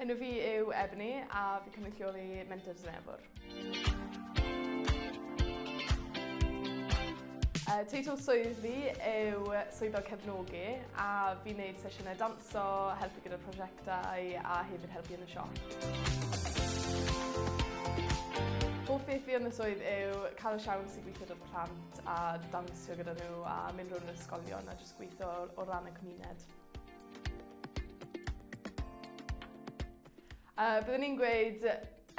Enw fi yw Ebony a fi'n cynrychioli Menter Dinefwr. Uh, teitl swydd fi yw swyddog cefnogi a fi'n neud sesiynau danso, helpu gyda'r prosiectau a hefyd helpu yn y siop. Hoff beth fi yn y swydd yw cael y siawns i gweithio 'da'r plant a dawnsio gyda nhw a mynd rownd yr ysgolion a jyst gweithio o ran y cymuned. Uh, byddwn ni'n gweud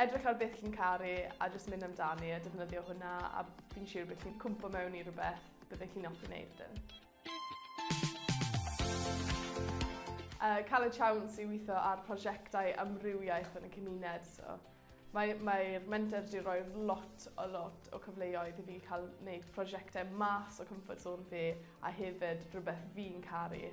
edrych ar beth chi'n caru a jyst mynd amdani a defnyddio hwnna a fi'n siŵr bydd chi'n cwmpo mewn i rhywbeth byddech chi'n hoffi wneud wedyn. Uh, cael y siawns i weithio ar prosiectau amrywiaeth yn y cymuned. So, mae'r mae menter wedi rhoi lot o lot o cyfleoedd i fi cael wneud prosiectau mas o comfort zone fi a hefyd rhywbeth fi'n caru.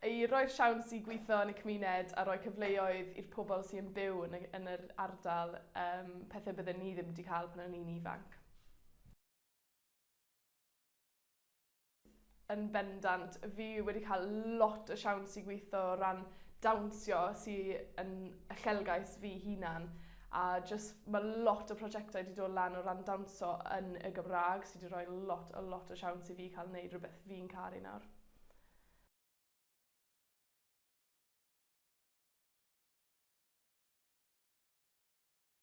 I roi'r siawns i gweithio yn y cymuned a rhoi cyfleoedd i'r pobl sy'n byw yn, y, yn yr ardal, um, pethau bydden ni ddim wedi cael pan o'n i'n ifanc. Yn bendant, fi wedi cael lot o siawns i gweithio o ran dawnsio sy'n yn uchelgais fi hunan a jyst mae lot o prosiectau wedi dod lan o ran dawnsio yn y Gymraeg sydd wedi rhoi lot o lot o siawns i fi cael wneud rhywbeth fi'n caru nawr.